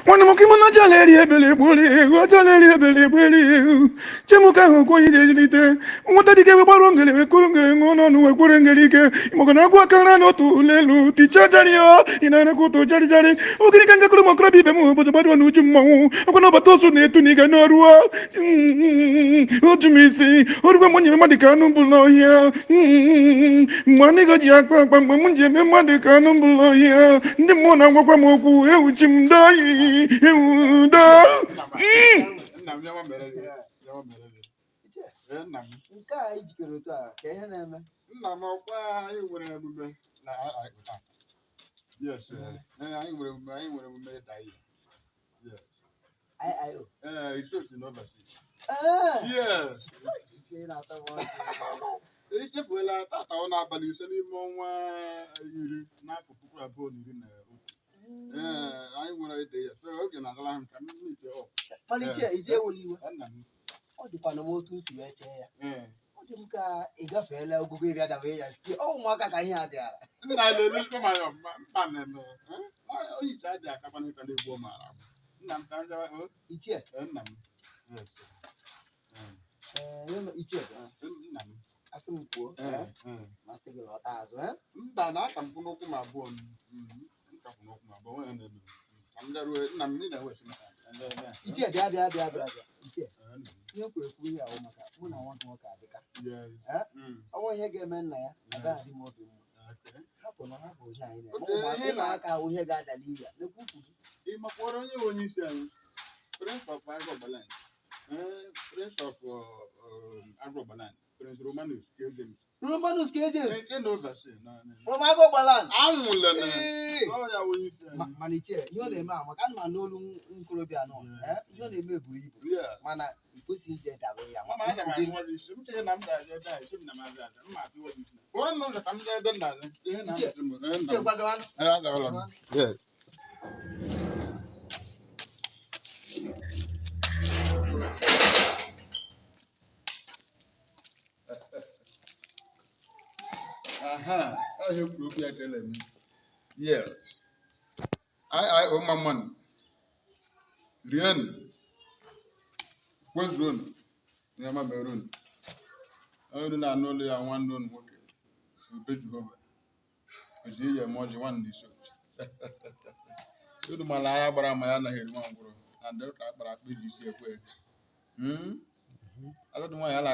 Nwanne m nwoke ịma na aja eri ebele egbori ewu, aja eri ebele egbori ewu. Chimuka ahụ okwu onye ejilite nwata dike wee gbaruo ngere wee kuru ngere ṅụọ n'ọnụ wee kwere ngere ike maka na agwụ aka nra n'otu ụlọelu tichaa jari ya ị na-anakwa ụtọ jari jari ogiri ka ngakọrọ m okorobịa ibe m obodo gbado n'uju mmanwụ akwa na ọbata ozu na-etu na ịga n'ọrụ oju m isi orugbe m nyere mmadụ ka anụ mbụ n'ọhịa mgbe anyị gaji akpa akpa mgbe m ji eme mmadụ ka anụ mbụ n'ọhịa ndị mmụọ na-agwakwa m okwu ewuchi m dayi ewu daa. Nna m, ya mere gị, ya mere gị. Ichie, Ee, nna m. Nke a ijikere otu a ka ihe na-eme. Nna m, ọkwa anyị nwere emume na taa. Yes, anyị nwere emume, anyị nwere emume ịda ihe. Yes. IIO. Ee, Isochi na overseas. Ee, Yes. Ichie na-atọ m ọchị. Echefuola tata ọ n'abalị 5 n'ime ọnwa 10 n'afọ 2021. Ee, anyị nwere ide ya. So oge na-agala m ka m meet up. Mana ichie, ichie ewela iwe. Nna m. Ọ dịkwana m otu m si wee chee ya. Ee. Ọ dị m ka ị gafeela ogogo iri ada wee ya sie. Ọ ụmụaka ka ihe a dịara. Nna lele ife ma ya ọfụma mkpa na-eme. Oyicha adị akakwana ịka na-egbu ọ maara. Nna m, ka m gawa. O, Ichie, ee, nna m. Yes. Ee, ee, ihe ichie, nna m. asị m kwuo, Ee, ee. masị gị lọta azụ, ee? Mba, na aka m kwụ n'ụkwụ m abụọ m. Nka kwụ n'ụkwụ m abụọ, nwere na-eme. Ka m garuo, nna m, ị na-ewesi m. Ichie, bịa bịa bịa bịa bịa. Ichie, Ee, nna m. ihe m kwuru ekwu ihe ahụ maka mụ na nwa gị nwoke adịka. Yes. Eh? Ọ nwe ihe ga-eme nna ya, agaghị adị m obi mma. Okay. Hapụ na hapụ ihe anyị na-eme. Okay, Ụmụaka ihe na- ụmụaka ahụ ihe ga-ada n'iyi ya. Nekwu ukwu gị. Ị makwara onye bụ onye isi anyị? Prince of Agro-Baland. Prince of Agro-Baland. Prince Romanus K. James. Romanus K. James. Nke na oversee na From Agro-Baland. Anwụla na. Ee. Ọ ya bụ onye isi anyị. Mana ichie, ihe ọ na-eme a maka ana m n'olu nkorobịa nọ. Ihe ọ na-eme buru ibu. Mana ị kwesịghị ije dabere ya. Mama, aga m ahụ gị isi. M chere na m ga-aga ebe a, esi m na m aga aga. M ma-atụwa gị isi. Kpọrọ m n'ụzọ ka m gaa ebe m na-aga. Ihe na Ichie, m. Ee, nna Ichie, m. gwagawanụ. Ee, agawala m. Yes. Aha, ọ ihe kwuru okwu ya ka ele m. Yes. I, mma mmanụ. Rienụ. Kwezuonụ. Ihe ọma mere unu. Onye unu na-anụ olu ya, nwanne unu nwoke, Ube Jehova. Oji ihe eme ọjị nwanne isi otu. Unu mara agha gbara ama ya anaghị eri nwa ngwụrọ na ndị ụka akpara akpa iji isi ekwe. Alụdị nwaanyị ala.